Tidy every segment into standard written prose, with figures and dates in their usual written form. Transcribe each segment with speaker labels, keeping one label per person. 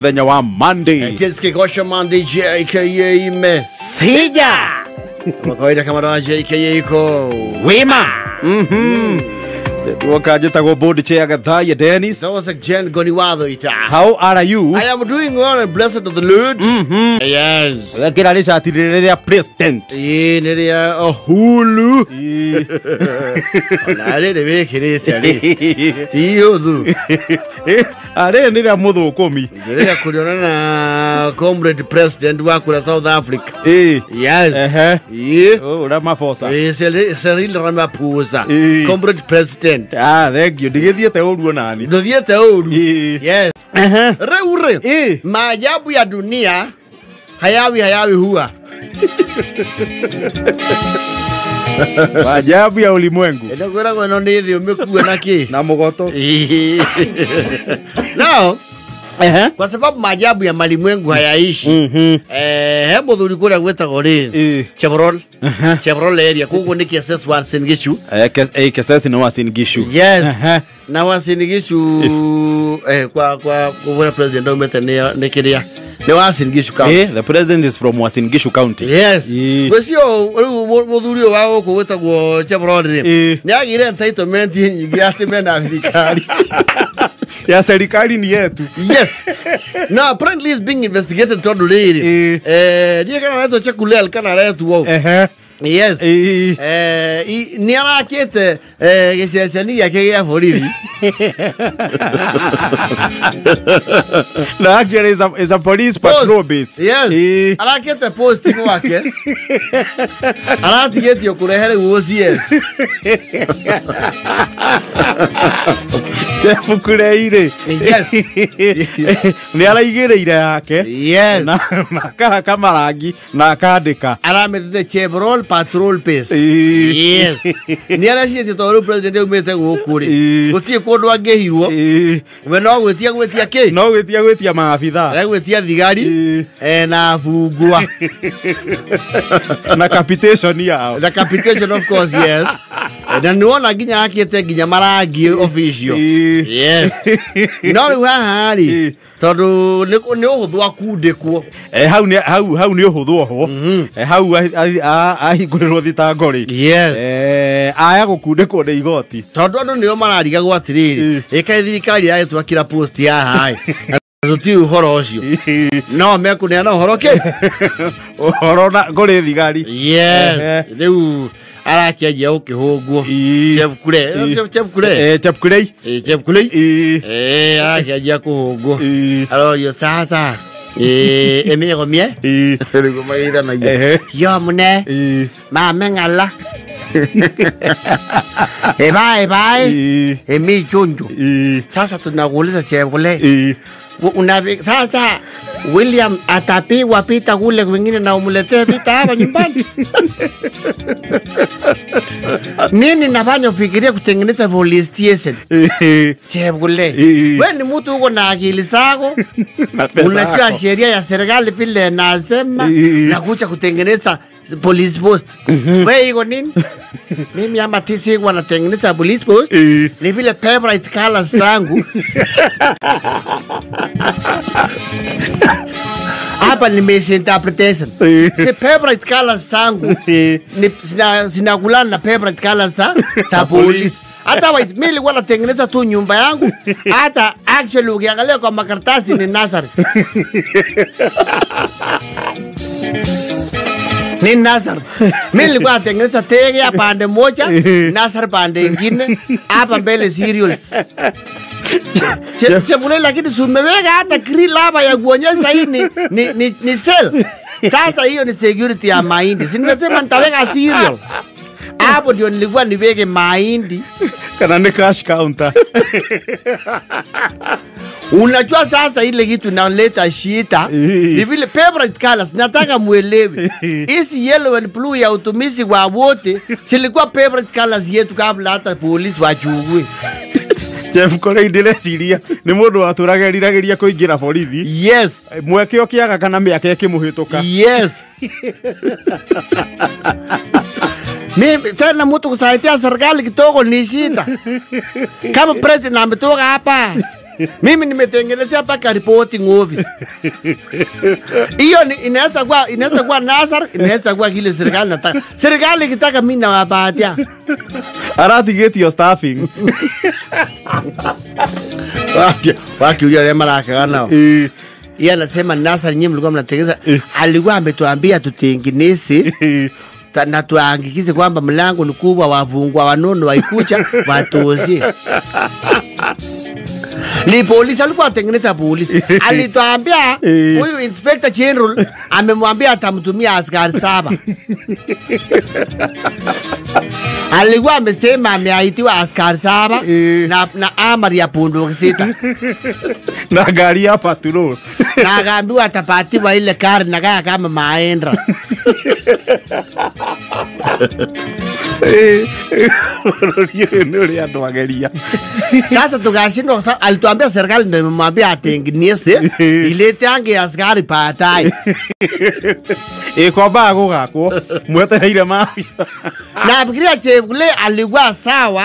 Speaker 1: Mũthenya wa Monday.
Speaker 2: Jessica Gosha Monday JKA Mesija. Kama kawaida kama dawa JKA iko
Speaker 1: wima. Woka njĩtagwo board chair Gathaiya Dennis.
Speaker 2: Those Jen Goniwatho ita.
Speaker 1: How are you?
Speaker 2: I am doing well and blessed of the Lord. Yes.
Speaker 1: Wekĩra nĩ cati rĩrĩa president.
Speaker 2: Ĩĩ nĩ rĩa Uhuru. Ona rĩrĩ wĩkĩrĩte rĩ. Ti ũthũ.
Speaker 1: Arĩ nĩ rĩa mũthũkũmi.
Speaker 2: Ndĩrĩa kũrĩona na comrade president wa kũrĩa South Africa.
Speaker 1: Ĩĩ.
Speaker 2: Yes.
Speaker 1: Ehe.
Speaker 2: Ĩĩ.
Speaker 1: Oh, Ramaphosa.
Speaker 2: Ĩĩ Cyril Ramaphosa.
Speaker 1: Ĩĩ.
Speaker 2: Comrade president.
Speaker 1: Ah, thank you. Ndigĩthiĩte ũru onani.
Speaker 2: Ndũthiĩte ũru.
Speaker 1: Ĩĩ.
Speaker 2: Yes.
Speaker 1: Ehe.
Speaker 2: Rĩu rĩ.
Speaker 1: Ĩĩ.
Speaker 2: Maajabu ya dunia hayawi hayawi huwa.
Speaker 1: Maajabu ya ulimwengu.
Speaker 2: Ĩno kwĩragwo ĩno nĩ thĩ ũmĩkue na kĩ?
Speaker 1: Na mũgoto.
Speaker 2: Now,
Speaker 1: Ehe.
Speaker 2: kwa sababu maajabu ya malimwengu hayaishi. He mũthuri kũrĩa gwĩtagwo rĩ?
Speaker 1: Ĩĩ.
Speaker 2: Chevrolet. Chevrolet area koguo nĩ Kesses Uasin Gishu.
Speaker 1: Kesses nĩ Uasin Gishu.
Speaker 2: Yes.
Speaker 1: Ehe.
Speaker 2: Na Uasin Gishu kwa kwa president aumĩte nĩ kĩrĩa? Nĩ Uasin Gishu County.
Speaker 1: The president is from Uasin Gishu County.
Speaker 2: Yes.
Speaker 1: Ĩĩ.
Speaker 2: Gũcio rĩu mũthuri ũyũ wa gũkũ gwĩtagwo Chevrolet rĩ.
Speaker 1: Ĩĩ.
Speaker 2: Nĩ agĩire entitlement nyingĩ atĩ mena thirikari.
Speaker 1: Ya serikali ni yetu.
Speaker 2: Yes. Now apparently is being investigated tondũ rĩrĩ.
Speaker 1: Ĩĩ.
Speaker 2: Ndiũĩ kana aretwo Chekulel kana aretwo ũũ.
Speaker 1: Ehe.
Speaker 2: Yes.
Speaker 1: Ĩĩ.
Speaker 2: Nĩ arakĩte gĩceceni gĩake gĩa borithi.
Speaker 1: No, actually is a police patrol base.
Speaker 2: Yes.
Speaker 1: Ĩĩ.
Speaker 2: Arakĩte post gwake. Aratigĩtio kũrehe rĩu OCS.
Speaker 1: Chebukurei rĩ.
Speaker 2: Yes.
Speaker 1: Nĩ araigĩrĩire yake.
Speaker 2: Yes.
Speaker 1: Na akahaka marangi na akandĩka.
Speaker 2: Aramĩtĩte Chevrolet Patrol Base.
Speaker 1: Ĩĩ.
Speaker 2: Yes. Nĩ arecirie tondũ rĩu president aumĩte gũkũ rĩ.
Speaker 1: Ĩĩ.
Speaker 2: Gũtirĩ kũndũ angĩhirwo.
Speaker 1: Ĩĩ.
Speaker 2: We no gwĩtia gwĩtia kĩ?
Speaker 1: No gwĩtia gwĩtia maabithaa.
Speaker 2: Aragwĩtia thigari
Speaker 1: Ĩĩ.
Speaker 2: na bungwa.
Speaker 1: Na capitation yao.
Speaker 2: Na capitation of course, yes. Na nĩwona nginya akĩte nginya marangi official.
Speaker 1: Ĩĩ.
Speaker 2: Yes. No rĩu haha rĩ,
Speaker 1: Ĩĩ.
Speaker 2: tondũ nĩ ũhũthũ akundĩkwo.
Speaker 1: Hau nĩ hau hau nĩ ũhũthũ ohwo. Hau ahingũrĩrwo thitango rĩ.
Speaker 2: Yes.
Speaker 1: Aya gũkundĩkwo nĩ igoti.
Speaker 2: Tondũ andũ nĩo mararigagwo atĩrĩrĩ, ĩkaĩ thirikari yagĩtwakĩra post haha ĩ. Na tũtiũĩ ũhoro ũcio. No mekũneana ũhoro kĩ?
Speaker 1: Ũhoro na kũrĩ thigari.
Speaker 2: Yes.
Speaker 1: Ehe.
Speaker 2: Rĩu arakĩanjia gũkĩhũngwo.
Speaker 1: Ĩĩ.
Speaker 2: Chepkure.
Speaker 1: Ĩĩ.
Speaker 2: Chepkure.
Speaker 1: Chepkurei.
Speaker 2: Chepkurei.
Speaker 1: Ĩĩ.
Speaker 2: Arakĩanjia kũhũngwo.
Speaker 1: Ĩĩ.
Speaker 2: Arorio sasa. Emĩgomie.
Speaker 1: Ĩĩ.
Speaker 2: Rĩu mageithanagia.
Speaker 1: Ehe.
Speaker 2: Yo mũne.
Speaker 1: Ĩĩ.
Speaker 2: Mame ng'ala. Ebae bae.
Speaker 1: Ĩĩ.
Speaker 2: Emi chonjo.
Speaker 1: Ĩĩ.
Speaker 2: Sasa tunakuuliza Chepkule.
Speaker 1: Ĩĩ.
Speaker 2: Sasa William atapigwa pita kule kwingine na umletee pita hapa nyumbani. Nini nafanya ufikirie kutengeneza police station?
Speaker 1: Ĩĩ.
Speaker 2: Chepkule.
Speaker 1: Ĩĩ.
Speaker 2: Wewe ni mtu uko na akili zako.
Speaker 1: Na pesa
Speaker 2: Unajua
Speaker 1: yako.
Speaker 2: sheria ya serikali vile nasema
Speaker 1: Ĩĩ.
Speaker 2: na kuja kutengeneza police post. Wewe iko nini? Mimi ama TC wanatengeneza police post.
Speaker 1: Ĩĩ.
Speaker 2: Ni vile favorite colors zangu. Hapa ni misinterpretation.
Speaker 1: Ĩĩ.
Speaker 2: Si favorite colors zangu
Speaker 1: Ĩĩ.
Speaker 2: ni zinakulana na favorite colors za police. Hata mimi nilikuwa natengeneza tu nyumba yangu. Hata actually ukiangalia kwa makaratasi ni nursery. Ni nursery. Mimi nilikuwa natengeneza tege ya pande moja, nursery pande ingine, hapa mbele cereals. Chevule lakini sumeweka hata grill hapa ya kuonyesha hii ni cell. Sasa hiyo ni security ya mahindi. Si nimesema nitaweka cereal. Hapo ndio nilikuwa niweke mahindi.
Speaker 1: Kana ni cash counter.
Speaker 2: Unajua sasa ile kitu inaleta shida ni vile favorite colors. Nataka muelewe. Hizi yellow and blue ya utumizi wa wote zilikuwa favorite colors yetu kabla hata polisi wachukue.
Speaker 1: Chepkurei ndĩreciria nĩ mũndũ watũraga eriragĩria kũingĩra borithi.
Speaker 2: Yes.
Speaker 1: Mweke ũkĩaga kana mĩaka ĩkĩmũhĩtũka.
Speaker 2: Yes. Mimi tena mtu kusaidia serikali kidogo ni shida. Kama president ametoka hapa Mimi nimetengenezea paka reporting office. Hiyo inaweza kuwa Nasar, inaweza kuwa kile serikali nataka. Serikali ikitaka mimi nawapatia.
Speaker 1: Aratigĩtio staffing.
Speaker 2: Wakiuria arĩa marakaga nao. Yeye anasema Nasar nyinyi mlikuwa mnatengeneza, alikuwa ametuambia tutengeneze na tuangikize kwamba mlango ni kubwa, wafungwa wanono waikucha watozie. Ni polisi alikuwa atengeneza polisi. Alituambia huyu Inspector General amemwambia atamtumia askari 7. Alikuwa amesema ameaitiwa askari 7 na amri ya bunduki 6.
Speaker 1: Na gari ya patrol.
Speaker 2: Na akaambiwa atapatiwa ile gari na kaya kama maendra. Sasa tukashindwa, alituambia serikali ndio imemwambia atengeneze ilete ange askari baadaye.
Speaker 1: Kwamba gũgakwo mwetereire maabitha.
Speaker 2: Nafikiria Chepkule alikuwa sawa.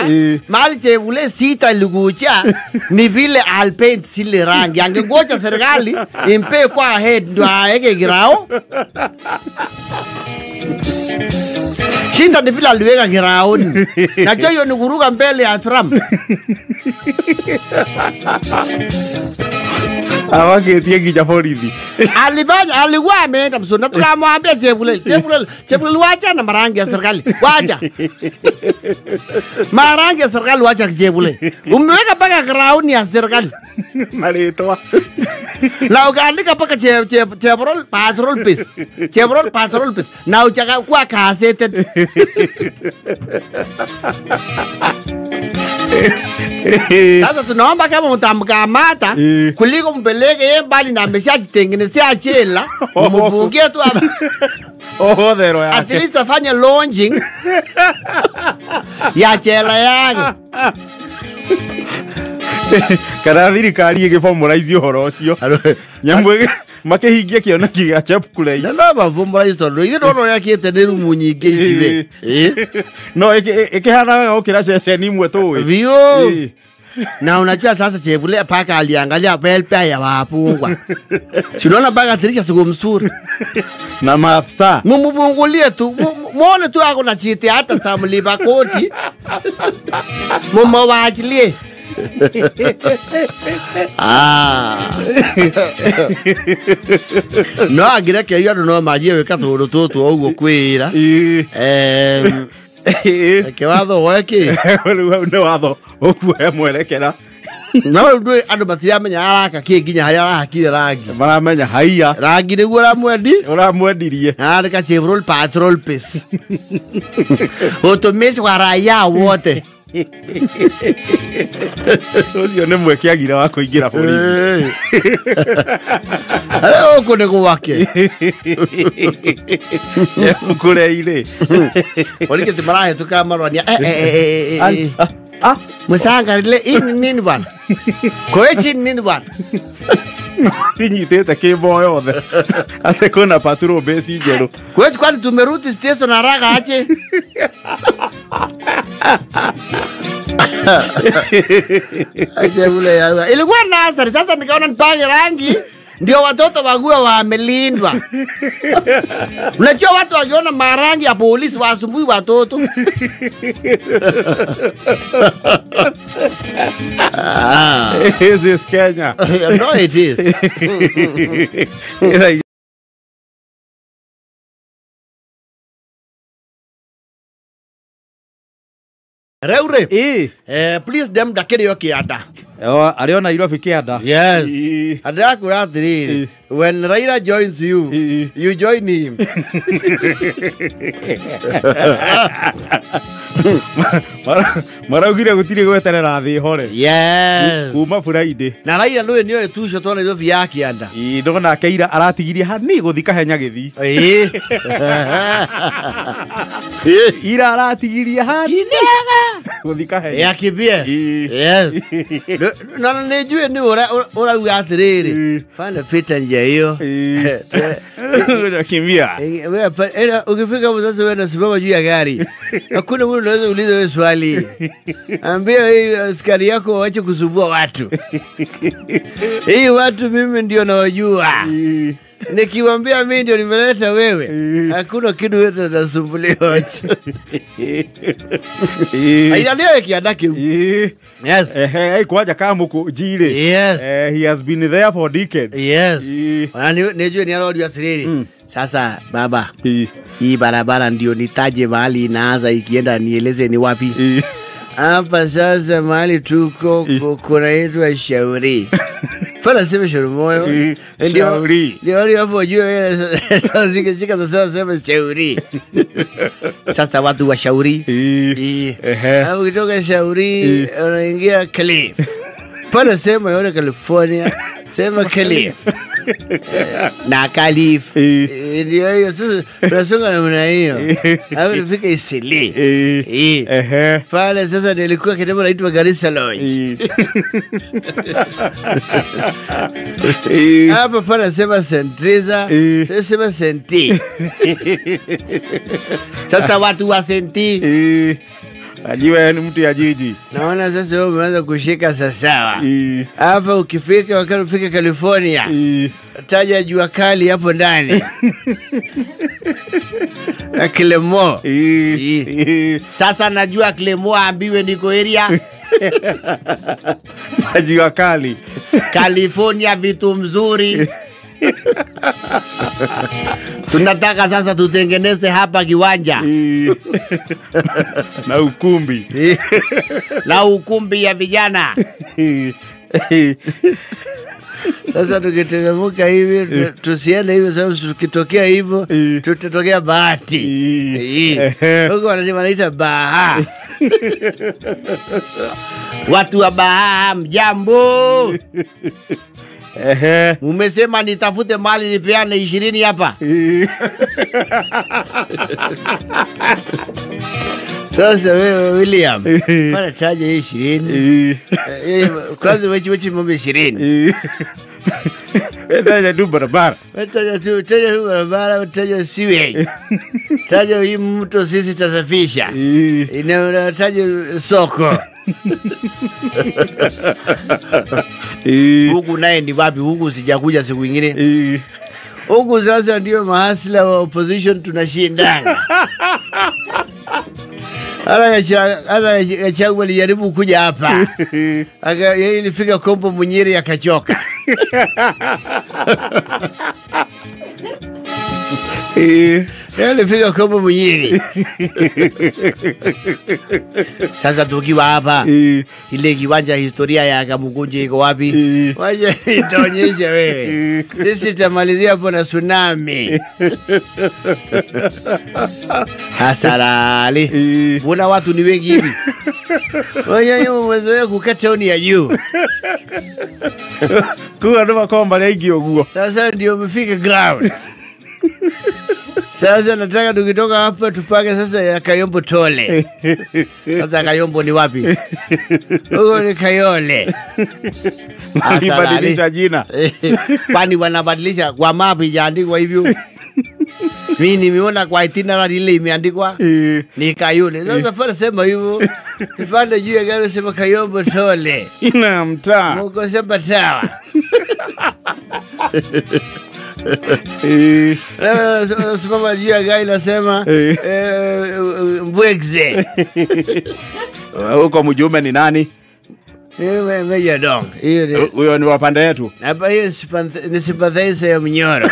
Speaker 2: Mahali Chepkule sita ilikuja ni vile alpaint zile rangi. Angengoja serikali impe kwa head ndio aeke kirao. Shinda ni vile aliweka kiraoni. Najua hiyo ni kuruka mbele ya Trump.
Speaker 1: Awaketie nginya borithi.
Speaker 2: Alifanya, alikuwa ameenda msoni. Na tukamwambia Chepkule wacha na marangi ya serikali. Wacha. Marangi ya serikali wacha Chepkule. Umeweka mpaka kiraoni ya serikali.
Speaker 1: Marĩtwa.
Speaker 2: Na ukaandika mpaka Chevrolet Patrol Base. Chevrolet Patrol Base. Na uchakakuwa kasete. Sasa tunaomba kama mtamkamata kuliko mpeleke yeye mbali na ameshajitengenezea jela, mfungie tu
Speaker 1: ohothero yake.
Speaker 2: At least afanye launching ya jela yake.
Speaker 1: Kana thirikari ĩgĩbomoraici ũhoro ũcio. Nyamũ makĩhingia kĩoneki gĩa Chepkule.
Speaker 2: Na no mabomoraici tondũ ithuĩ ndona ũrĩa akĩte nĩ rumu nyingĩ icibe.
Speaker 1: No ĩkĩhana wega gũkĩra ceceni imwe tũĩ.
Speaker 2: Vio. Na unajua sasa Chepkule paka aliangalia welfare ya wafungwa. Si unaona paka dirisha siku mzuri.
Speaker 1: Na maafisa.
Speaker 2: Mumfungulie tu, muone tu ako na chiti hata cha mlipa kodi. Mumwaachilie. No angirekerio andũ no manjie gwĩka tũũndũ tũtũ o ũguo kwĩra. Reke watho woe kĩ?
Speaker 1: Rĩu hau nĩ watho ũkuoya mwerekera.
Speaker 2: No rĩu ndũĩ andũ matiramenya araka kĩ nginya harĩa arahakire rangi.
Speaker 1: Maramenya haiya.
Speaker 2: Rangi nĩguo ũramwendi?
Speaker 1: Ũramwendirie.
Speaker 2: Andĩka Chevrolet Patrol Base. Utumishi wa raia wote.
Speaker 1: Ũcio nĩ mweke agira wa kũingĩra borithi.
Speaker 2: Arĩa gũkũ nĩ gwake.
Speaker 1: Kũrĩa-inĩ.
Speaker 2: Borithi ti marahĩtũka marwania. Mũcangarĩre hii ni nini bwana? Koechi ni nini bwana?
Speaker 1: Tinyitĩte kĩmbo yothe. Atĩ kwĩna patrol base njerũ.
Speaker 2: Koechi kwani tumerudi station haraka aje? Aje ya. Ilikuwa nasari sasa nikaona nipange rangi ndio watoto wague wamelindwa. Unajua watu wakiona marangi ya polisi wasumbui watoto.
Speaker 1: This is Kenya.
Speaker 2: No, it is. Reure. Please them ndakĩrĩ o kĩanda.
Speaker 1: Arĩ o Nairobi kĩanda.
Speaker 2: Yes. Andĩrakwĩra atĩrĩrĩ, when Raila joins you, you join him.
Speaker 1: Maraugire gũtirĩ gweterera thĩ hore.
Speaker 2: Yes.
Speaker 1: Kuma Friday.
Speaker 2: Na Raila nĩwe nĩoĩ tucio twa Nairobi ya kĩanda.
Speaker 1: Ndona keira aratigirie hani gũthi kahenya gĩthi. Ira aratigiria hanini guthika he
Speaker 2: yakimbie. Yes. Na nijue ni urauga atiriri fana pita njia hiyo
Speaker 1: kimbia.
Speaker 2: Wewe ukifika hapo sasa wewe unasimama juu ya gari. Hakuna mtu anaweza kuuliza wewe swali. Ambia hii askari yako waache kusumbua watu. Hii watu mimi ndio nawajua. Nikiwaambia mimi ndio nimeleta wewe, hakuna kitu wewe utasumbuliwa. Aidalio kiadake. Yes.
Speaker 1: Kwaja kama kujire.
Speaker 2: Yes.
Speaker 1: He has been there for decades.
Speaker 2: Yes. Na nijue ni arodi atiriri. Sasa baba, hii barabara ndio nitaje mahali inaanza ikienda nieleze ni wapi. Hapa sasa mahali tuko kunaitwa Shauri. Fala sema Shauri moyo.
Speaker 1: Shauri.
Speaker 2: Ndio hapo juu sasa zikishika sasa sema Shauri. Sasa watu wa Shauri. Hapo ukitoka Shauri unaingia Cliff. Fala sema yule California, sema Cliff. Na Calif. Ndio hiyo sasa tunasonga namna hiyo. Hapo nifika Isili. Pale sasa nilikuwa kitambo naitwa Garissa Lodge. Hapa pale sema Sentriza, sema Senti. Sasa watu wa Senti.
Speaker 1: Ajiwe ni mtu ya jiji.
Speaker 2: Naona sasa wewe umeanza kushika sawa. Hapa ukifika wakati ufika California. Taja jua kali hapo ndani. Na Clemo. Sasa najua Clemo ambiwe niko area.
Speaker 1: Jua kali.
Speaker 2: California vitu mzuri. Tunataka sasa tutengeneze hapa kiwanja.
Speaker 1: Na ukumbi.
Speaker 2: Na ukumbi ya vijana. Sasa tukiteremka hivi tusiende hivi sababu tukitokea hivyo tutatokea Bahati. Huko wanasema wanaita Baha. Watu wa Baha mjambo. Umesema nitafute mali nipeane 20 hapa. Sasa wewe William, para taja 20. Kwanza wewe mambo 20.
Speaker 1: Taja tu barabara.
Speaker 2: Taja tu barabara, taja siwe. Taja hii mto sisi tasafisha. Inataja soko. Huku naye ni wapi? Huku sijakuja siku nyingine. Huku sasa ndio mahasla wa opposition tunashindana. Ala Gachagua alijaribu kuja hapa. Yeye ilifika Kombo Munyiri akachoka. Yeye alifika Kombo Munyiri. Sasa tukiwa hapa ile kiwanja historia ya Kamukunji iko wapi? Waje itaonyesha wewe. Sisi tutamalizia hapo na tsunami. Hasarali. Mbona watu ni wengi hivi? Wewe umezoea kukata oni ya juu.
Speaker 1: Kwa ndo makomba lengi oguo.
Speaker 2: Sasa ndio umefika ground. Sasa nataka tukitoka hapa tupake sasa ya Kayombo Tole. Sasa Kayombo ni wapi? Huko ni Kayole.
Speaker 1: Walibadilisha jina.
Speaker 2: Kwani wanabadilisha kwa map ijaandikwa hivyo? Mimi nimeona kwa itinerary ile imeandikwa ni Kayole. Sasa pale sema hivyo. Kipande juu ya gari sema Kayombo Tole.
Speaker 1: Ina mtaa.
Speaker 2: Mungu sema tawa. Nasimama juu ya gari nasema Mbwekze.
Speaker 1: Huko mjumbe ni nani?
Speaker 2: Meja Dong.
Speaker 1: Huyo ni wapande yetu.
Speaker 2: Hapa hiyo ni sympathizer ya Mnyoro.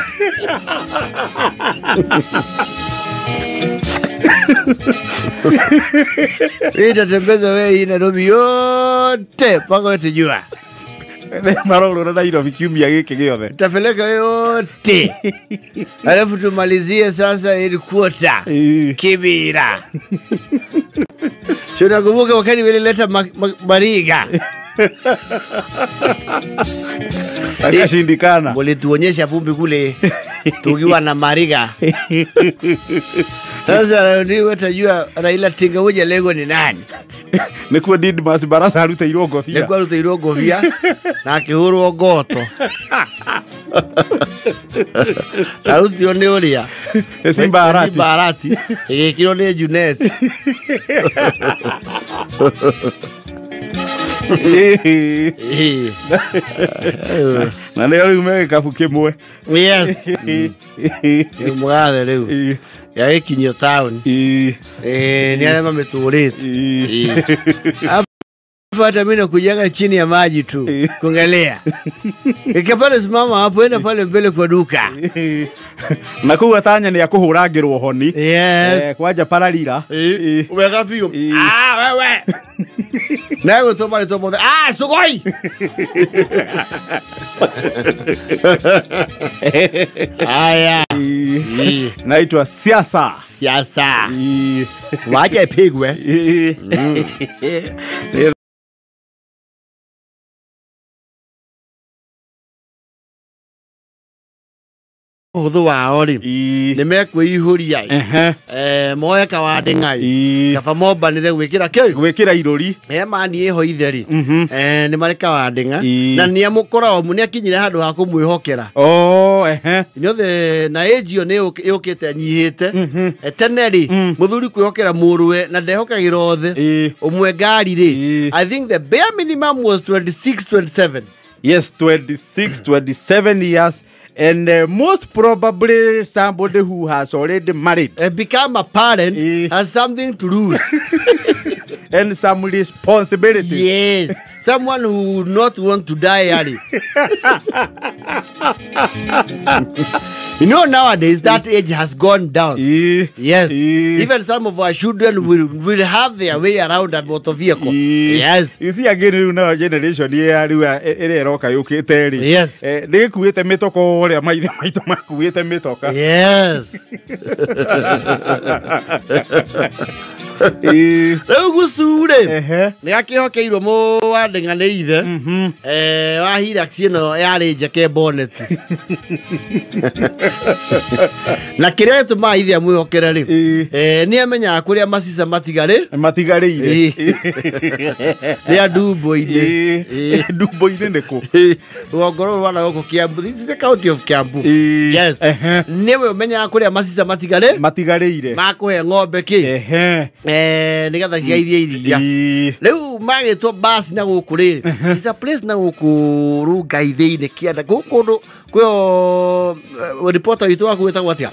Speaker 2: Itatembeza wewe hii Nairobi yote mpaka wewe jua.
Speaker 1: Maroro na Nairobi kiumia giki giothe.
Speaker 2: Tutapeleka yote. Alafu tumalizie sasa headquarter Kibira. Tunakumbuka wakati walileta Mariga.
Speaker 1: Akashindikana.
Speaker 2: Walituonyesha vumbi kule tukiwa na Mariga. Sasa ni wetajua Raila Tinga uje lengo ni nani?
Speaker 1: Nikuo Didmus Barasa arutĩirwo ngobia.
Speaker 2: Nĩkuo arutĩirwo ngobia na akĩhũrwo ngoto. Arutirwo nĩ ũrĩa?
Speaker 1: Nĩ Simba Arati.
Speaker 2: Simba Arati. Ĩgĩkĩrwo nĩ Junet.
Speaker 1: Na nĩo rĩu me gĩkabu kĩmwe.
Speaker 2: Yes. Nĩ mũgathe rĩu. Gagĩkinyio taũni. Nĩ arĩa mamĩtũrĩte. Hapo hata mimi nakujaga chini ya maji tu kuangalia. Ikapale simama hapo, enda pale mbele kwa duka.
Speaker 1: Na kuu atanya ni akuhurangirwo honi.
Speaker 2: Yes.
Speaker 1: Kwanja pararira.
Speaker 2: Wega biũ. Ah, wewe. Nawe toma tomo. Ah, sugoi. Aya.
Speaker 1: Naitwa siasa.
Speaker 2: Siasa. Waje ipigwe. Hũthũ wao rĩ nĩ mekwĩihũria moe kawande ngai kaba mombanĩre gwĩkĩra kĩ
Speaker 1: gwĩkĩra irũri
Speaker 2: mani ĩho itheri nĩ marĩ kawande ng'a na nĩ amũkora nĩ akinyire handũ ha kũmwĩhokera inyuothe na age ĩyo nĩ yũkĩte nyihĩte tene rĩ mũthuri kwĩhokera mũrũwe na ndehokagĩra othe ũmwe ngari rĩ I think the bare minimum was 26 27.
Speaker 1: Yes, 26 27 years. And most probably somebody who has already married.
Speaker 2: Become a parent, has something to lose.
Speaker 1: And some responsibilities.
Speaker 2: Yes. Someone who would not want to die early. You know, nowadays, that age has gone down. Yes. Even some of our children will have their way around a motor vehicle. Yes.
Speaker 1: You see, again, you know, generation here,
Speaker 2: yes.
Speaker 1: They create a metoko.
Speaker 2: Yes. Rĩu Gucu-rĩ nĩ akĩhokeirwo mũwandĩng'a nĩ ithe wa Hilux ĩno yarĩ njeke bonnet. Na kĩrĩa gĩtũmaga ithe amwĩhokere rĩ nĩ amenyaga kũrĩa macica matigarĩire nĩ andumbo-inĩ.
Speaker 1: Ndumbo-inĩ nĩ kũ?
Speaker 2: Rũgongo rũrũ rwa na gũkũ Kiambu. This is the county of Kiambu. Yes. Nĩwe ũmenyaga kũrĩa macica matigarĩire makũhe ng'ombe kĩ nĩgetha cigaithie iria. Rĩu magĩtwo basi na gũkũ rĩ it's a place na gũkũ Rungai thĩinĩ kĩanda gũkũ kũndũ kwĩo reporter witũ waku wĩtagwo atĩa?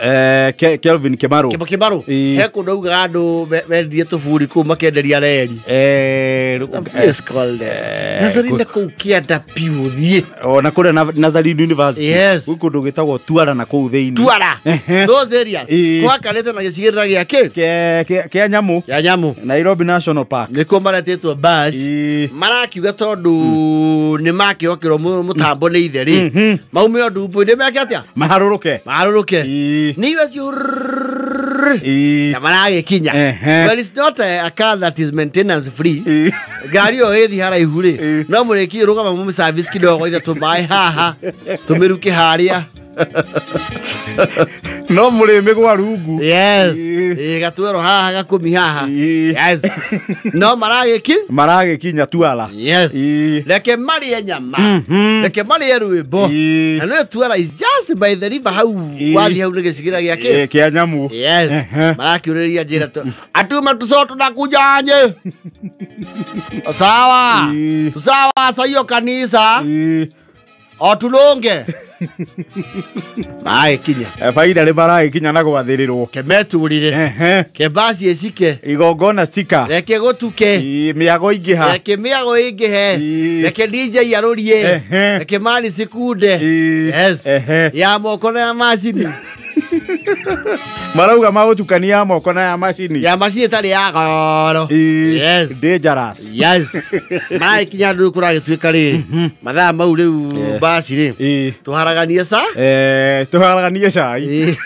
Speaker 1: Kelvin Kimaru.
Speaker 2: Kimaru. He kũndũ augaga andũ mendie tũburi kũu makenderia reri. Place called Nazarene kũu kĩanda piũ thiĩ.
Speaker 1: Ona kũrĩa Nazarene University.
Speaker 2: Yes.
Speaker 1: Gwĩ kũndũ gwĩtagwo Tuara na kũu thĩinĩ.
Speaker 2: Tuara. Those areas. Gwakarĩte na gĩcigĩrĩra gĩa kĩ?
Speaker 1: Kĩa nyamũ.
Speaker 2: Ya nyamũ.
Speaker 1: Nairobi National Park.
Speaker 2: Nĩkuo maretĩtwo bus. Marakiuga tondũ nĩ makĩhokerwo mũtambo nĩ ithe rĩ. Maume ndumbo-inĩ meke atĩa?
Speaker 1: Maharũrũke.
Speaker 2: Maharũrũke. Nĩ iwe na maragĩkinya. But it's not a car that is maintenance free. Ngari ĩyo ĩthi haraihu rĩ no mũrĩkie rũgama mũmĩ service kidogo ithe tũmaĩ haha tũmĩruke harĩa.
Speaker 1: No mũrĩmĩ gwa rungu.
Speaker 2: Yes. Gatuero haha gakũmi haha. Yes. No maragĩkinya
Speaker 1: Tuara.
Speaker 2: Yes. Reke marĩe nyama. Reke marĩe rwĩmbo. Na nĩ Tuara is just by the river hau wathiĩ hau nĩ gĩcigĩrĩra gĩa kĩ?
Speaker 1: Kĩa nyamũ.
Speaker 2: Yes. Marakĩũrĩria njĩra atuma tuco tunakuja anje. Sawa. Sawa sa hiyo kanisa. O tulonge. Maĩkinya.
Speaker 1: Faida nĩ maragĩkinya na gwathĩrĩrwo.
Speaker 2: Kemeturire. Kebasi ĩcike.
Speaker 1: Igongona cika.
Speaker 2: Reke gũtuke.
Speaker 1: Mĩago ingĩha.
Speaker 2: Reke mĩago ĩingĩhe. Reke DJ arũrie. Reke mani cikunde. Yes. Ya moko na ya macini.
Speaker 1: Marauga magũtukania ya moko na ya macini.
Speaker 2: Ya macini ĩtarĩ ya goro. Yes.
Speaker 1: Dangerous.
Speaker 2: Yes. Maragĩkinya ndũrũ kũragĩtuĩka rĩ mathaa mau rĩu basi rĩ tũharaganie ca?
Speaker 1: Tũharaganie cai.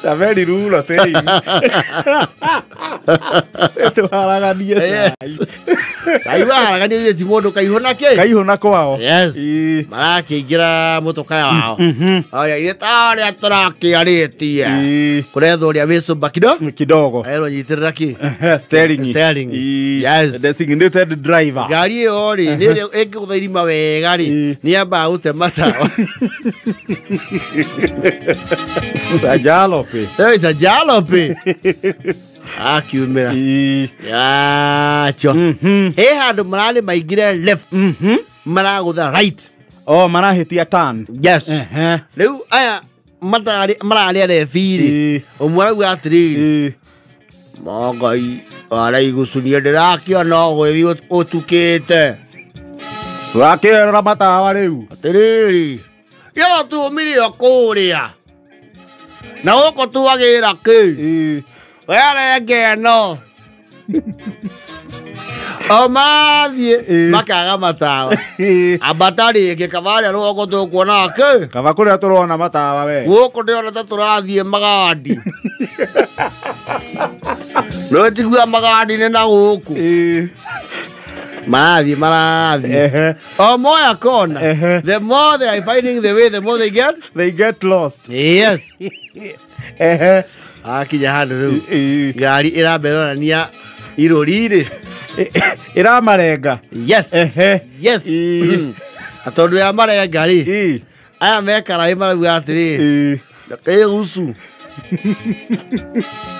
Speaker 1: Ta very rulo saying. Tũharaganie cai.
Speaker 2: Aiwa haragania ithe ti mũndũ kaihũ na kĩ?
Speaker 1: Kaihũ na kwao.
Speaker 2: Yes.
Speaker 1: Ĩĩ.
Speaker 2: Marakĩingĩra mũtũkaya wao. Arĩa ithe tarĩa tũrakĩarĩtie.
Speaker 1: Ĩĩ.
Speaker 2: Kũrethwo ũrĩa wĩ cũmba kido?
Speaker 1: Kidogo.
Speaker 2: Erwo nyitĩrĩra kĩ?
Speaker 1: Steering.
Speaker 2: Steering.
Speaker 1: Ĩĩ.
Speaker 2: Yes.
Speaker 1: Designated driver.
Speaker 2: Ngari ĩyo rĩ, nĩ ĩrĩa ĩngĩgũtha irima wega rĩ,
Speaker 1: Ĩĩ.
Speaker 2: nĩ yambaga gũtema tawa.
Speaker 1: Jalope.
Speaker 2: Ĩyo jalope. Akiumĩra.
Speaker 1: Ĩĩ.
Speaker 2: Yacho. He handũ mararĩ maingĩre left. Maragũtha right.
Speaker 1: Oh, marahĩtia turn.
Speaker 2: Yes.
Speaker 1: Ehe.
Speaker 2: Rĩu aya matarĩ mararĩ arebi rĩ.
Speaker 1: Ĩĩ.
Speaker 2: Ũmwe arauga atĩrĩrĩ.
Speaker 1: Ĩĩ.
Speaker 2: Mangai araigucunia ndĩrakĩona ũgũthiĩ ũtukĩte.
Speaker 1: Tũrakĩrora matawa rĩu.
Speaker 2: Atĩrĩrĩ. Yo tumire o kũrĩa. Na gũkũ tuagĩra kĩ?
Speaker 1: Ĩĩ.
Speaker 2: Werenge ĩno. O mathiĩ
Speaker 1: Ĩĩ.
Speaker 2: makaga matawa.
Speaker 1: Ĩĩ.
Speaker 2: Ambata rĩngĩ kaba harĩa rũgongo tũkuona kĩ?
Speaker 1: Kaba kũrĩa tũrona matawa we.
Speaker 2: Gũkũ ndĩrona ta tũrathiĩ magandi. No tigua magandi nĩ na gũkũ.
Speaker 1: Ĩĩ.
Speaker 2: Marathiĩ marathiĩ.
Speaker 1: Ehe.
Speaker 2: O moya kona.
Speaker 1: Ehe.
Speaker 2: The more they are finding the way, the more they get.
Speaker 1: They get lost.
Speaker 2: Yes.
Speaker 1: Ehe.
Speaker 2: Akinya handũ rĩu.
Speaker 1: Ĩĩ.
Speaker 2: Ngari ĩramberonania irũri rĩ.
Speaker 1: Ĩramarenga.
Speaker 2: Yes.
Speaker 1: Ehe.
Speaker 2: Yes.
Speaker 1: Ĩĩ.
Speaker 2: Na tondũ ya marenga rĩ,
Speaker 1: Ĩĩ.
Speaker 2: aya mekaraĩ marauga atĩrĩrĩ,
Speaker 1: Ĩĩ.
Speaker 2: kĩgucu.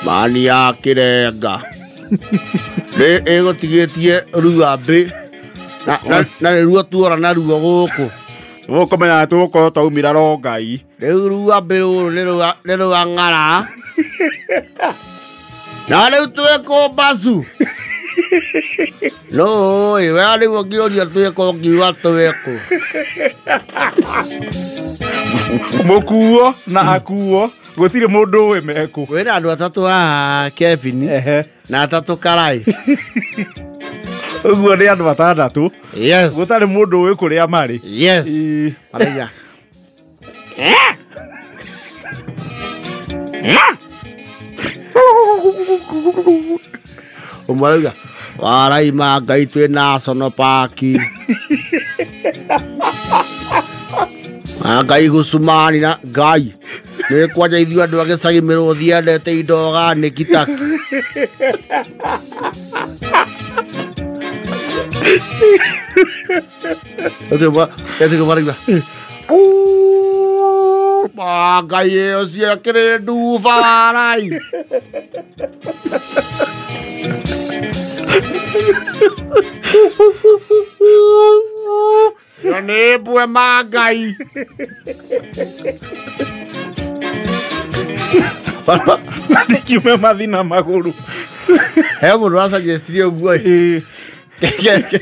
Speaker 2: Mani ya kĩrenga. Nĩ ĩgũtigĩtie ruambĩ. Na nĩruo tuora naruo gũkũ.
Speaker 1: Gũkũmenya tũgũkorwo twaumĩra rongai.
Speaker 2: Rĩu ruambĩ rũrũ nĩ rwa ng'ara. Na rĩu twĩ kũ mbacu. No ĩ, we rĩu ũngĩũria twĩ kũ ũngiuga twĩ kũ.
Speaker 1: Mũkuo na akuo gũtirĩ mũndũ ũĩ mekũ.
Speaker 2: Kwĩna andũ atatũ haha Kevin
Speaker 1: Ehe.
Speaker 2: na atatũ Karai.
Speaker 1: Ũguo nĩ andũ atandatũ.
Speaker 2: Yes.
Speaker 1: Gũtarĩ mũndũ ũĩ kũrĩa marĩ.
Speaker 2: Yes.
Speaker 1: Ĩĩ.
Speaker 2: Maraiga. Ũmwe arauga waraima Ngai twĩ National Park. Ngai gũcumani na Ngai nĩ kwanja ithuĩ andũ a gĩcagi mĩrũthi yendete indo organic ta marauga Ngai ĩyo ciekĩrĩ nduba warai. Ĩyo nĩ mbwe ma Ngai.
Speaker 1: Matikiume mathi na magũrũ.
Speaker 2: He mũndũ wacuggestirie ũguo ĩ.
Speaker 1: Ĩĩ.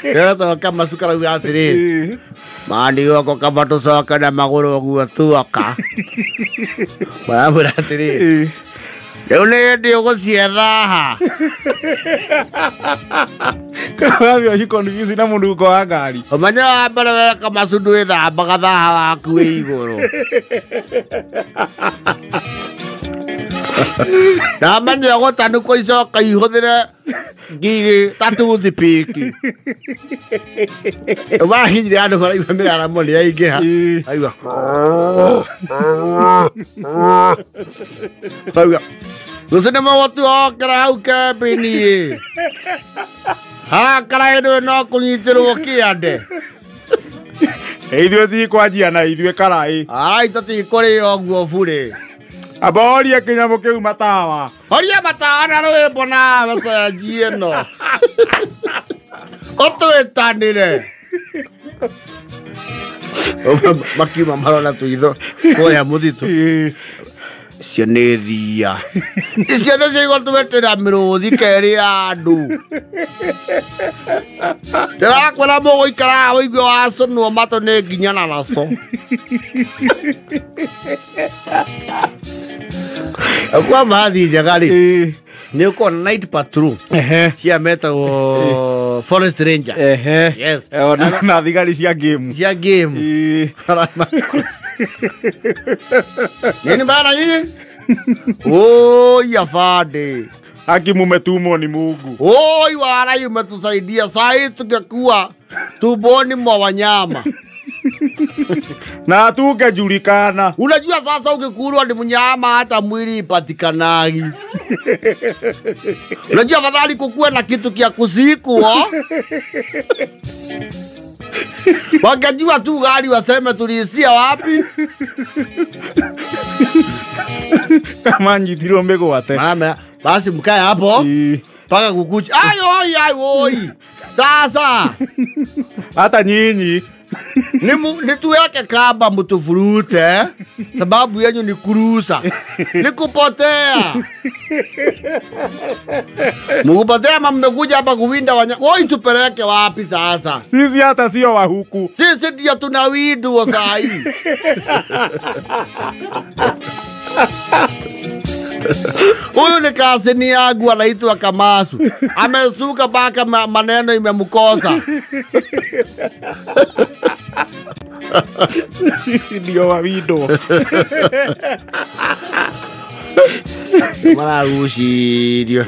Speaker 2: Getagwo Kamacu karauga atĩrĩrĩ,
Speaker 1: Ĩĩ.
Speaker 2: mani goko kaba tũcoke na magũrũ ũguo tuoka. Maramwĩra atĩrĩrĩ,
Speaker 1: Ĩĩ.
Speaker 2: rĩu nĩ hĩndĩ ũgũcietha haha.
Speaker 1: Kawabia ũci confuse na mũnungo wa ngari.
Speaker 2: Ũmenye wa mbere we Kamacu ndwĩthambaga thaha waku wĩ igũrũ. Ndamenya ũgũtanukwo icoka ihũthĩre ngigĩ ta toothpick. Wakinyire handũ maraigua mĩraramo nĩ yaingĩha.
Speaker 1: Ĩĩ.
Speaker 2: Aigua. Rauga. Rũciũ nĩ mũgũtuokera hau kambĩini ĩ. Haha karaĩ ndũĩ no kũnyitĩrwo kĩande.
Speaker 1: Ithuĩ cikwanjia na ithuĩ karaĩ.
Speaker 2: Arai tũtikũrĩo ũguo burĩ.
Speaker 1: Amba horie kĩnyamũ kĩu matawa.
Speaker 2: Horia matawa na rwĩmbo nawe cenji ĩno. Ũtwĩtanĩre. Makiuma marona tũitho kũrĩa mũtitũ.
Speaker 1: Ĩĩ.
Speaker 2: Icio nĩ thia. Icio nĩcio igũtwĩtĩra mĩrũthi kerĩ ya andũ. Ndĩrakwĩra mũgũikara haha ũigue wacũnwo matũ nĩ nginya na naco. Kwa mathi njega rĩ,
Speaker 1: Ĩĩ.
Speaker 2: nĩ ũkuona night patrol
Speaker 1: Ehe.
Speaker 2: cia metagwo forest ranger.
Speaker 1: Ehe.
Speaker 2: Yes.
Speaker 1: Na thigari cia game.
Speaker 2: Cia game.
Speaker 1: Ĩĩ.
Speaker 2: Nini bana nyinyi? Oi afande.
Speaker 1: Haki mumetumwa ni Mungu.
Speaker 2: Oi warai umetusaidia saa hii tungekuwa tumboni mwa wanyama.
Speaker 1: Na tungejulikana.
Speaker 2: Unajua sasa ukikulwa ni mnyama hata mwili ipatikanagi. Unajua afadhali kukuwa na kitu kia kusikwa. Wakajua tu gari waseme tuliisia wapi.
Speaker 1: Kama njitirwo mĩgwate.
Speaker 2: Mama, basi mkae hapo mpaka kukucha. Ai oi ai oi. Sasa
Speaker 1: hata nyinyi
Speaker 2: ni tuweke kamba mtufurute, sababu yenyu ni kurusa. Ni kupotea. Mkupotea mmekuja hapa kuwinda wanyama. Oi tupeleke wapi sasa?
Speaker 1: Sisi hata sio wa huku.
Speaker 2: Sisi ndio tunawindwa saa hii. Huyu ni kasini yangu anaitwa Kamasu. Amesuka mpaka maneno imemkosa.
Speaker 1: Ndio wawindo.
Speaker 2: Maragucirio.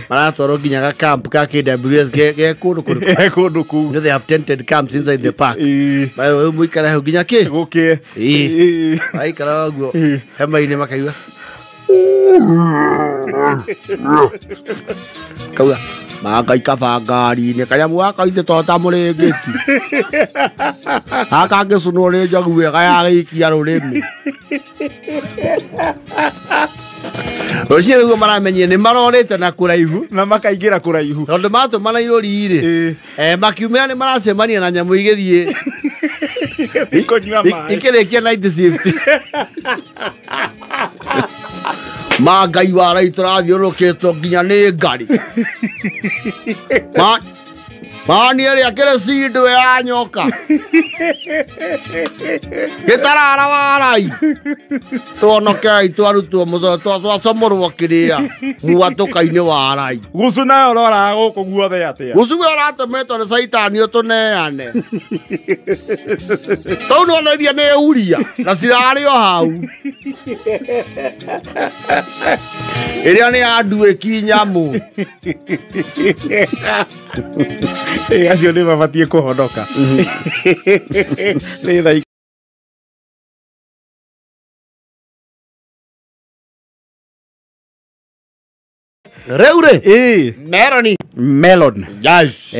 Speaker 2: Maratwarwo nginya ga camp ka KWS ge kundu kuru.
Speaker 1: Kundu ku.
Speaker 2: You know they have tented camps inside the park. Ba muikara hau nginya ki?
Speaker 1: Gukie.
Speaker 2: Maraikara ũguo hema-inĩ makaigua. Kauga magaikaba ngari-inĩ kanyamũ gaka ithe to ta mũrĩngĩti. Gaka ngĩcũnwo nĩ njogu wega yagĩikia rũrĩmĩ. Rũciinĩ nĩguo maramenyire nĩ marorĩte na kũraihu.
Speaker 1: Na makaingĩra kũraihu.
Speaker 2: Tondũ matũmana irũri-rĩ, makiumĩra nĩ maracemania na nyamũ igĩthiĩ.
Speaker 1: Ikũnyua maĩ.
Speaker 2: Ikĩrĩkia night shift. Ma Ngai wa rai tũrathiũrũrũkĩtwo nginya nĩ ngari. Ma niĩ ĩrĩa kĩrĩ cindwe ya nyoka. Gĩtarara wa rai. Tuonokei twarutwo mũco twacomorwo kĩrĩa mwatũka-inĩ wa rai.
Speaker 1: Gucu nayo ũroraga gũkũ guothe atĩa?
Speaker 2: Gucu we ũratũmĩtwo nĩ caitani ũtũneane. Tou nĩwona iria nĩ huria na cirarĩ o hau. Ĩrĩa nĩ ya nduĩki nyamũ.
Speaker 1: Acio nĩ mabatiĩ kũhonoka. Nĩ thaa
Speaker 2: Rĩu rĩ, melon.
Speaker 1: Melon.
Speaker 2: Yes.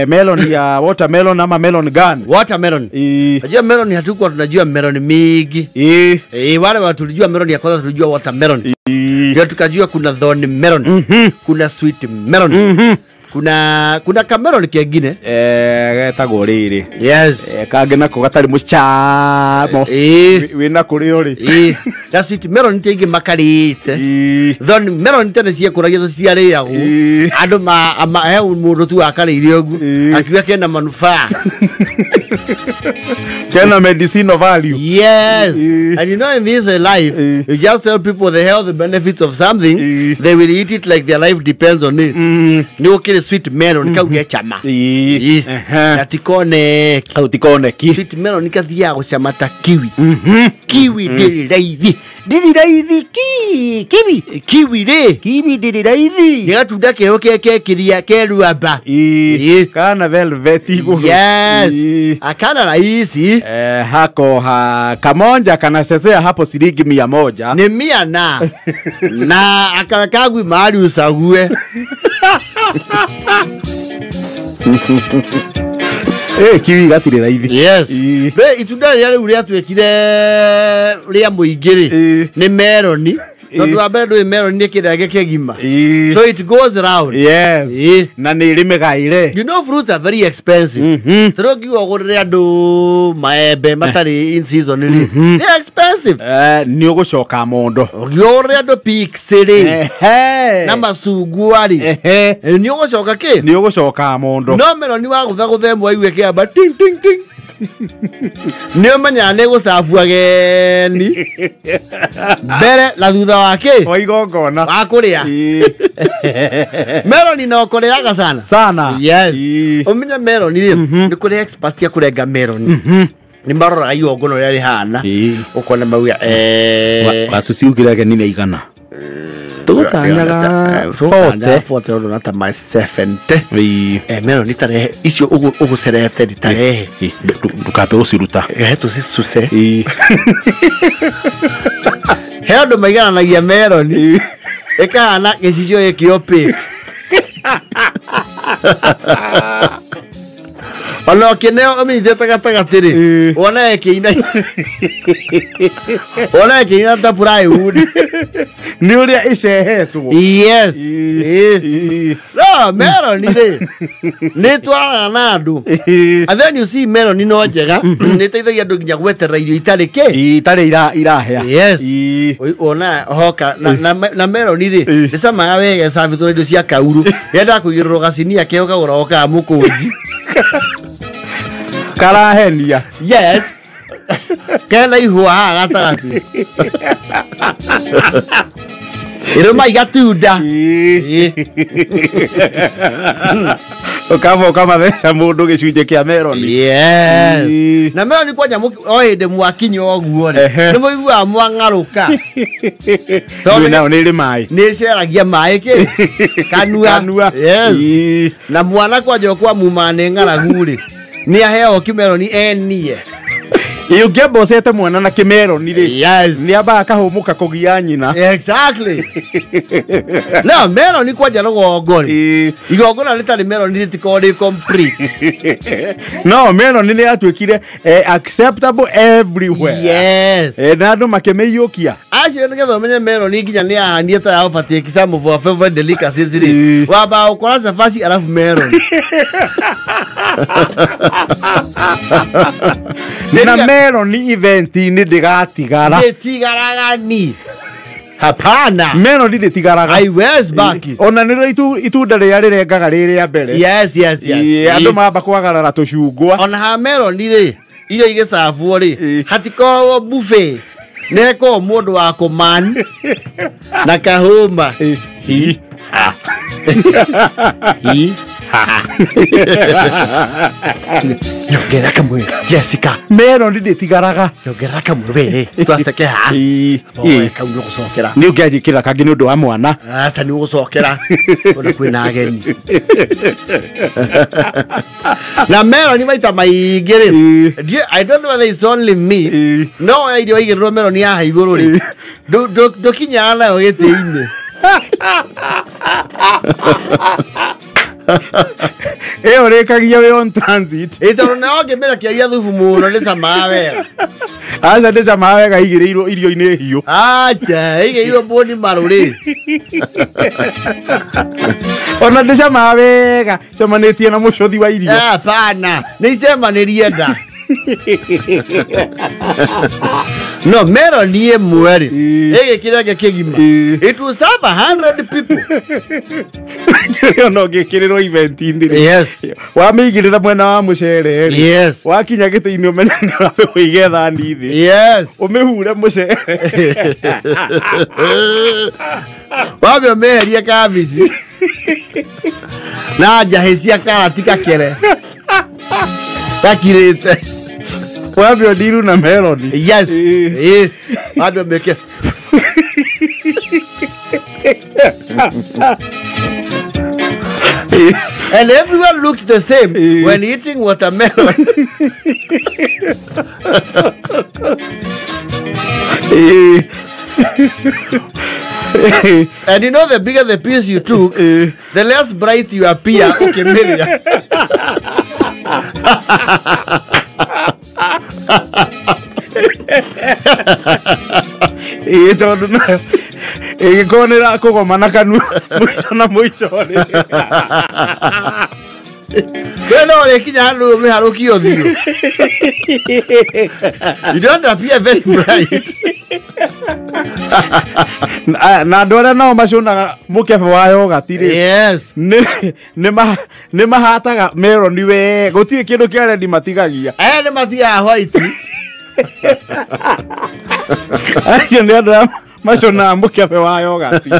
Speaker 1: Melon ya watermelon ama melon gun.
Speaker 2: Watermelon. Unajua melon hatukuwa tunajua melon mingi. Wale watu tulijua melon ya kwanza tulijua watermelon. Ndio tukajua kuna thorn melon. Kuna sweet melon. Kuna kamelon kengine.
Speaker 1: Getagwo rĩrĩ.
Speaker 2: Yes.
Speaker 1: Kangĩ nako gatarĩ mũcamo. Wĩna kũrĩ ũrĩ.
Speaker 2: Ta sweet melon ti ingĩ makarĩte. Thorn melon tene ciekũragio ciarĩagwo. Andũ ma he mũndũ tu akarĩire ũguo akiuga kena manufaa.
Speaker 1: Kena medicinal value.
Speaker 2: Yes. And you know in this life, you just tell people the health benefits of something, they will eat it like their life depends on it. Nĩ ũkĩrĩ sweet melon kau gechama. Na tikoneki.
Speaker 1: Kau tikoneki.
Speaker 2: Sweet melon kathiaga gũcama ta kiwi. Kiwi ndĩrĩ raithi. Ndĩrĩ raithi ki kiwi. Kiwi rĩ.
Speaker 1: Kiwi ndĩrĩ raithi.
Speaker 2: Nĩ gatunda keho kekĩria keruamba.
Speaker 1: Kana velvet igũrũ.
Speaker 2: Yes. Akana rahisi.
Speaker 1: Hako ha kamonja kanasesea hapo shilingi 100.
Speaker 2: Ni 100 na. Na akakagwi mahali usague.
Speaker 1: Kiwi gatirĩ raithi.
Speaker 2: Yes. Be itunda rĩrĩa rĩu rĩatuĩkire rĩa mũingĩ rĩ nĩ meloni. Tondũ wa mbere ndũĩ meloni nĩ kĩrenge kĩgima. So it goes round.
Speaker 1: Yes. Na nĩ ĩrĩ mĩgaĩre.
Speaker 2: You know fruits are very expensive. Tondũ ngiuga ũgũrĩre andũ maembe matarĩ in season rĩ. They are expensive.
Speaker 1: Nĩ ũgũcoka mondo.
Speaker 2: Ũngiuga ũgũrĩre andũ pigs rĩ. Na macungwa rĩ. Nĩ ũgũcoka kĩ?
Speaker 1: Nĩ ũgũcoka mondo.
Speaker 2: No meloni wagũthagũtha ĩmwe aigue kĩamba ting ting ting. Nĩ ũmenyaga nĩ gũcabu ageni mbere na thutha wa kĩ?
Speaker 1: Wa igongona.
Speaker 2: Wa kũrĩa. Meloni no kũrĩaga sana.
Speaker 1: Sana.
Speaker 2: Yes. Ũmenye meloni rĩ, nĩ kũrĩ expert ya kũrenga meloni. Nĩ maroraga igongona ũrĩa rĩhana. Ũkona mauga
Speaker 1: Wacuci ugire ageni nĩ aigana. Tũgũtanyaga
Speaker 2: Tũgũtanyaga 40 ũndũ na ta ma 70.
Speaker 1: Ĩĩ.
Speaker 2: Meloni tarehe icio ũgũcerete tarehe.
Speaker 1: Ĩĩ, ndũkambe gũciruta.
Speaker 2: Rehe tũcicuse.
Speaker 1: Ĩĩ.
Speaker 2: He andũ maigananagia meloni ĩkahana gĩcicio gĩkĩ opaque. Ona ũkĩneo ũmĩnyitĩte gatagatĩ rĩ,
Speaker 1: Ĩĩ.
Speaker 2: wona ĩkĩina, wona ĩkĩina ta plywood.
Speaker 1: Nĩ ũrĩa ĩcehetwo.
Speaker 2: Yes.
Speaker 1: Ĩĩ.
Speaker 2: Ĩĩ.
Speaker 1: Ĩĩ.
Speaker 2: No meloni rĩ, nĩ ĩtwaranaga na andũ.
Speaker 1: Ĩĩ.
Speaker 2: And then you see meloni no njega, nĩ ĩteithagia andũ nginya gweterera irio itarĩ kĩ.
Speaker 1: Ĩĩ, itarĩ irahĩa.
Speaker 2: Yes.
Speaker 1: Ĩĩ.
Speaker 2: Ona hoka na meloni rĩ,
Speaker 1: Ĩĩ.
Speaker 2: ndĩcamaga wega ĩcabĩtwo na indo cia kauru. Yendaga kũigĩrĩrwo gacinia keo kagũragwo ka mũkũnji.
Speaker 1: Karahenia.
Speaker 2: Yes. Kena ihũa haha gatagatĩ. Ĩrũma igatunda.
Speaker 1: Ĩĩ.
Speaker 2: Ĩĩ.
Speaker 1: Ũkamba ũkamatheca mũndũ gĩcunjĩ kĩa meroni.
Speaker 2: Yes.
Speaker 1: Ĩĩ.
Speaker 2: Na meloni kwanja o hĩndĩ mwakinya ũguo rĩ,
Speaker 1: Ehe.
Speaker 2: nĩ mũiguaga mwang'arũka. Tondũ
Speaker 1: Nĩ nayo nĩ ĩrĩ maĩ.
Speaker 2: nĩ ĩceragia maĩ kĩ kanua.
Speaker 1: Kanua.
Speaker 2: Yes.
Speaker 1: Ĩĩ.
Speaker 2: Na mwana kwanja kwa muma nĩ ng'aragu rĩ, nĩ aheo kĩmeroni enie.
Speaker 1: Ĩĩ, ũngĩamba ũcete mwana na kĩmeroni rĩ,
Speaker 2: Yes.
Speaker 1: nĩ ambaga akahũmũka kũgia nyina.
Speaker 2: Exactly. No meloni kwanja rũgongo rĩ,
Speaker 1: Ĩĩ.
Speaker 2: igongona rĩtarĩ meloni rĩtikoragwo rĩ complete.
Speaker 1: No meloni nĩ yatuĩkire acceptable everywhere.
Speaker 2: Yes.
Speaker 1: Na andũ makĩmĩiyũkia.
Speaker 2: Acio nĩgetha ũmenye meloni nginya nĩ yahanie ta ya ũbatiĩ some of our favorite delicacies rĩ,
Speaker 1: Ĩĩ.
Speaker 2: wambaga gũkora cabaci arabu meloni.
Speaker 1: Na meloni event-inĩ ndĩgatigara.
Speaker 2: Ndĩtigaraga ni. Hapana.
Speaker 1: Meloni ndĩtigaraga.
Speaker 2: Haiwezi baki.
Speaker 1: Ona nĩrĩo itunda rĩrĩa rĩrengaga rĩ rĩa mbere.
Speaker 2: Yes, yes, yes.
Speaker 1: Ĩĩ, andũ mamba kwagarara tũcungwa.
Speaker 2: Ona ha meloni rĩ, irio igĩcabwo rĩ,
Speaker 1: Ĩĩ.
Speaker 2: hatikoragwo buffet. Nĩ hekoragwo mũndũ wa kũman na kahũma.
Speaker 1: Ĩĩ.
Speaker 2: Hi ha. Hi ha. Nyongerera kamwe Jessica.
Speaker 1: Meloni ndĩtigaraga.
Speaker 2: Nyongerera kamwe we twaceke ha.
Speaker 1: Ĩĩ.
Speaker 2: Oe kau nĩ ũgũcokera.
Speaker 1: Nĩ ũngĩanjĩkĩra kangĩ nĩ ũndũ wa mwana.
Speaker 2: Aca nĩ ũgũcokera tondũ kwĩna ageni. Na meloni maita maingĩ rĩ,
Speaker 1: Ĩĩ.
Speaker 2: I don't know whether it's only me,
Speaker 1: Ĩĩ.
Speaker 2: no oya irio waigĩrĩrwo meloni haha igũrũ rĩ, ndũkinyaga nayo gĩtĩ-inĩ.
Speaker 1: Ĩyo ũrĩkagia wĩ on transit.
Speaker 2: Ĩ tondũ nayo ũngĩmĩrekereria thubu mũno ndĩcamaga wega.
Speaker 1: Aca ndĩcamaga wega igĩrĩirwo irio-inĩ hiũ.
Speaker 2: Aca ĩigĩirwo mbũni marũrĩ.
Speaker 1: Ona ndĩcamaga wega cemanĩtie na mũcũthi wa irio.
Speaker 2: Hapana, nĩ icemanĩrie nda. No meloni ĩmwe rĩ,
Speaker 1: Ĩĩ.
Speaker 2: ĩgĩkĩrenge kĩgima.
Speaker 1: Ĩĩ.
Speaker 2: It will serve 100 people.
Speaker 1: Ona ũngĩkĩrĩrwo event-inĩ rĩ,
Speaker 2: Yes.
Speaker 1: wamĩigĩrĩra mwena wa mũcere rĩ,
Speaker 2: Yes.
Speaker 1: wakinya gĩtĩ-inĩ ũmenye nĩ ũrambe ũige thani thĩ.
Speaker 2: Yes.
Speaker 1: Ũmĩhure mũcere.
Speaker 2: Wambe ũmĩeherie kabici na njahĩ cia karati gakere gakirĩte.
Speaker 1: Wambe ũndiru na meloni.
Speaker 2: Yes.
Speaker 1: Ĩĩ.
Speaker 2: Yes. Wambe ũmĩke.
Speaker 1: Ĩĩ.
Speaker 2: And everyone looks the same
Speaker 1: Ĩĩ.
Speaker 2: when eating watermelon.
Speaker 1: Ĩĩ.
Speaker 2: And you know the bigger the piece you took,
Speaker 1: Ĩĩ.
Speaker 2: the less bright you appear ũkĩmĩrĩa.
Speaker 1: Ĩĩ, tondũ nayo ĩgĩkorwo nĩ ĩrakũgoma na kanua mũico na mũico rĩ.
Speaker 2: We no ũrĩkinya handũ ũmĩharũkie ũthiũ. You don't appear very bright.
Speaker 1: Na andũ arĩa nao macũnaga mũkebe wa yogati rĩ,
Speaker 2: Yes.
Speaker 1: nĩ mahataga meloni wega, gũtirĩ kĩndũ kĩa rendi matigagia.
Speaker 2: Aya nĩ matigaga white.
Speaker 1: Acio nĩ andũ arĩa maconaga mũkebe wa yogati.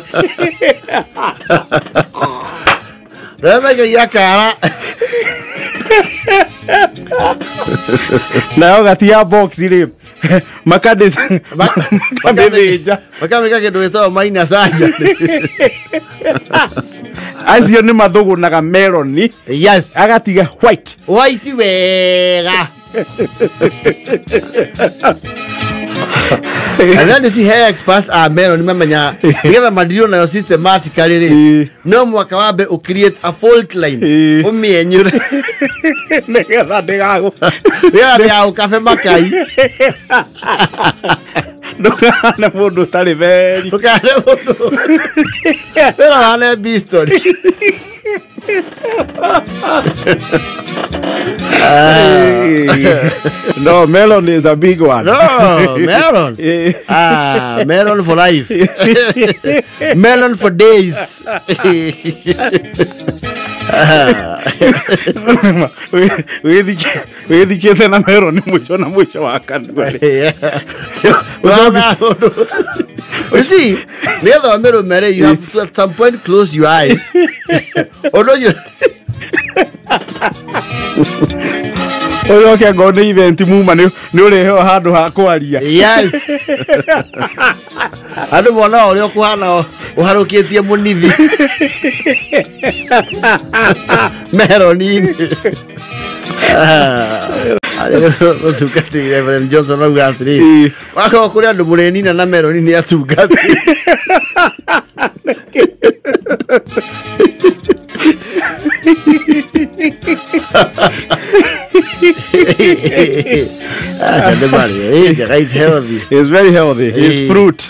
Speaker 2: Rĩa maikagia kara.
Speaker 1: Nayo gati ya box rĩ makadis makamĩthĩnja
Speaker 2: makamĩka kĩndũ gĩtagwo minor surgery.
Speaker 1: Acio nĩ mathũgũnaga meloni.
Speaker 2: Yes.
Speaker 1: Agatiga white.
Speaker 2: White wega. And then you see hair experts are melon mamenya nigetha madirio nayo systematically rĩ no mwaka wambe u create a fault line umienyure
Speaker 1: nigetha ndĩgagũ
Speaker 2: nigetha ndĩgagũkabe makai.
Speaker 1: Ndũkahane mũndũ ũtarĩ very.
Speaker 2: Ndũkahane mũndũ wĩra wahane bistori.
Speaker 1: No, melon is a big one.
Speaker 2: No, melon. Ah, melon for life. Melon for days.
Speaker 1: Wĩthikĩte na melon mũico na mũico wa kanua.
Speaker 2: You see, nĩgetha wamĩrũmere, you have to at some point close your eyes. Although you
Speaker 1: Ũcoke ngorwo nĩ event muma nĩ ũrĩheo handũ ha kwaria.
Speaker 2: Yes. Andũ mona ũrĩa ũkũhana ũharũkĩtie mũnithi. Meloni-inĩ. Mũtungatĩri Reverend Johnson auga atĩrĩrĩ, wakorwo kũrĩ andũ mũrĩnina na meloni nĩ atungatĩri. It's healthy.
Speaker 1: It's very healthy. It's fruit.